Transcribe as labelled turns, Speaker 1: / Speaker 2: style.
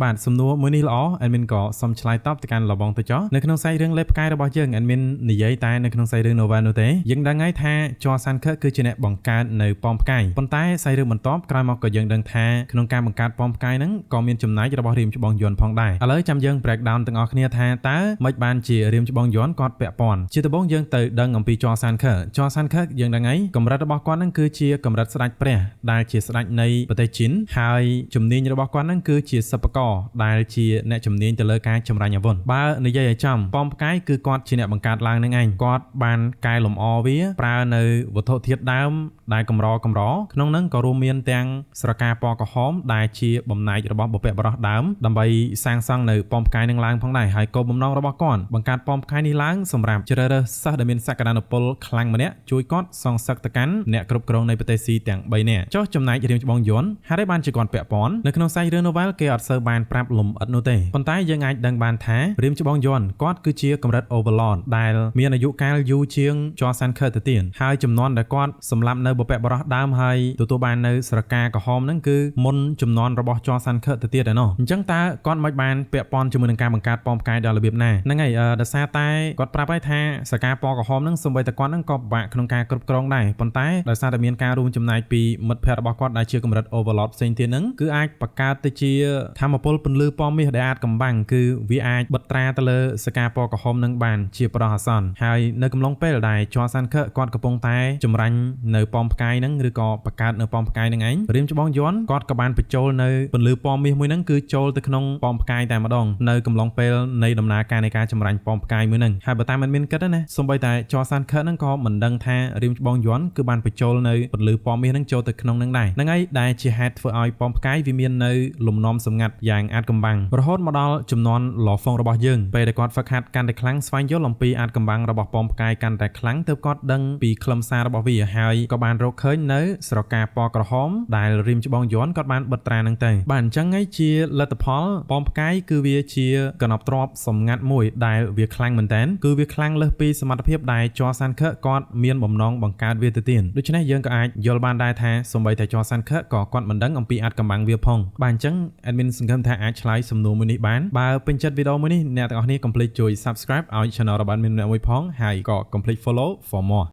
Speaker 1: បាទសំណួរមួយនេះល្អ admin ក៏សូមឆ្លើយតបទៅកាន់លបងទៅចោះនៅក្នុងសាច់រឿងលេបផ្កាយរបស់យើង admin និយាយតែនៅក្នុងសាច់រឿង novel នោះទេយើងដឹងហើយថាជ័រសាន់ខឺគឺជាអ្នកបង្កើតនៅប៉មផ្កាយប៉ុន្តែសាច់រឿងបន្ទាប់ក្រោយមកក៏យើងដឹងថាក្នុងការបង្កើតប៉មផ្កាយហ្នឹងក៏មានចំណែករបស់រៀមច្បងយន់ផងដែរឥឡូវចាំយើង break down ទាំងអស់គ្នាថាតើមិនបានជារៀមច្បងយន់គាត់ពាក់ព័ន្ធជាដំបូងយើងទៅដឹងអំពីជ័រសាន់ខឺជ័រសាន់ខឺយើងដឹងហើយកម្រិតរបស់គាត់ហ្នឹងគឺជាកម្រិតស្ដេចព្រះដែលជាស្ដេចនៃប្រទេសចិនហើយជំនាញរបស់គាត់ហ្នឹងគឺជាសិប្បករដែលជាអ្នកជំនាញទៅលើការចម្រាញ់អាវុធបើនិយាយឲ្យចំប៉មផ្កាយគឺគាត់ជាអ្នកបង្កើតឡើងនឹងឯងគាត់បានកែលម្អវាប្រើនៅវត្ថុធាតុដើមដែលកម្រកម្រក្នុងហ្នឹងក៏រួមមានទាំងស្រកាពណ៌ក្រហមដែលជាបំណែករបស់បុព្វបុរសដើមដើម្បីសាងសង់នៅប៉មផ្កាយនឹងឡើងផងដែរហើយគោលបំណងរបស់គាត់បង្កើតប៉មផ្កាយនេះឡើងសម្រាប់ជ្រើសរើសសិស្សដែលមានសក្តានុពលខ្លាំងម្នាក់ជួយគាត់សងសឹកទៅកាន់អ្នកគ្រប់គ្រងនៃប្រទេសស៊ីទាំង3នាក់ចុះចំណែករៀមច្បងយន្តហេតុអីបានជាគាត់ពាក់ព័ន្ធនៅក្នុងសាច់រឿង novel គេអត់សូវបានប្រាប់លំអិតនោះទេប៉ុន្តែយើងអាចដឹងបានថារៀមច្បងយន្តគាត់គឺជាកម្រិត Overlord ដែលមានអាយុកាលយូរជាងជ័រសាន់ខឺទៅទៀតហើយចំនួនដែលគាត់សម្លាប់នៅបុព្វបុរសដើមហើយទទួលបាននៅស្រកាក្រហមហ្នឹងគឺមុនចំនួនរបស់ជ័រសាន់ខឺទៅទៀតឯណោះអញ្ចឹងតើគាត់មិនបានពាក់ព័ន្ធជាមួយនឹងការបង្កើតប៉មផ្កាយដល់របៀបណាហ្នឹងហើយដោយសារតែគាត់ប្រាប់ហើយថាស្រកាពណ៌ក្រហមហ្នឹងសូម្បីតែគាត់ហ្នឹងក៏ពិបាកក្នុងការគ្រប់គ្រងដែរប៉ុន្តែដោយសារតែមានការរួមចំណែកពីមិត្តភ័ក្តិរបស់គាត់ដែលជាកម្រិត Overlord ផ្សេងទៀតហ្នឹងគឺអាចបង្កើតទៅជាធម្មពលពន្លឺពណ៌មាសដែលអាចកំបាំងគឺវាអាចបិទត្រាទៅលើសកាពណ៌ក្រហមនឹងបានជាប្រោះអាសន្នហើយនៅកំឡុងពេលដែលជ័រសាន់ខឺគាត់កំពុងតែចម្រាញ់នៅប៉មផ្កាយហ្នឹងឬក៏បង្កើតនៅប៉មផ្កាយហ្នឹងឯងរៀមច្បងយន់គាត់ក៏បានបញ្ចូលនៅពន្លឺពណ៌មាសមួយហ្នឹងគឺចូលទៅក្នុងប៉មផ្កាយតែម្ដងនៅកំឡុងពេលនៃដំណើរការនៃការចម្រាញ់ប៉មផ្កាយមួយហ្នឹងហើយបើតាមមិនមានគិតណាសូម្បីតែជ័រសាន់ខឺហ្នឹងក៏មិនដឹងថារៀមច្បងយន់គឺបានបញ្ចូលនៅពន្លឺពណ៌មាសហ្នឹងចូលទៅក្នុងហ្នឹងដែរហ្នឹងហើយដែលជាហេតុធ្វើឲ្យប៉មផ្កាយវាមាននៅលំនាំសម្ងាត់យ៉ាងអាចកំបាំងរហូតមកដល់ចំនួនលហ្វុងរបស់យើងពេលដែលគាត់ហ្វឹកហាត់កាន់តែខ្លាំងស្វែងយល់អំពីអាចកំបាំងរបស់ប៉មផ្កាយកាន់តែខ្លាំងទើបគាត់ដឹងពីខ្លឹមសាររបស់វាហើយក៏បានរកឃើញនៅស្រកាពណ៌ក្រហមដែលរៀមច្បងយន់គាត់បានបិទត្រាហ្នឹងទៅបាទអញ្ចឹងហើយជាលទ្ធផលប៉មផ្កាយគឺវាជាកណប់ទ្របសម្ងាត់មួយដែលវាខ្លាំងមែនតើគឺវាខ្លាំងលើសពីសមត្ថភាពដែលជ័រសាន់ខឺគាត់មានបំណងបង្កើតវាទៅទៀតដូច្នេះយើងក៏អាចយល់បានដែរថាសូម្បីតែជ័រសាន់ខឺក៏គាត់មិនដឹងអំពីអាចកំបាំងវាផងបាទអញ្ចឹង admin សង្ឃឹមថាអាចឆ្លើយសំណួរមួយនេះបានបើពេញចិត្តវីដេអូមួយនេះអ្នកទាំងអស់គ្នាកុំភ្លេចជួយ subscribe ឲ្យ channel របស់ admin ម្នាក់មួយផងហើយក៏កុំភ្លេច follow for more.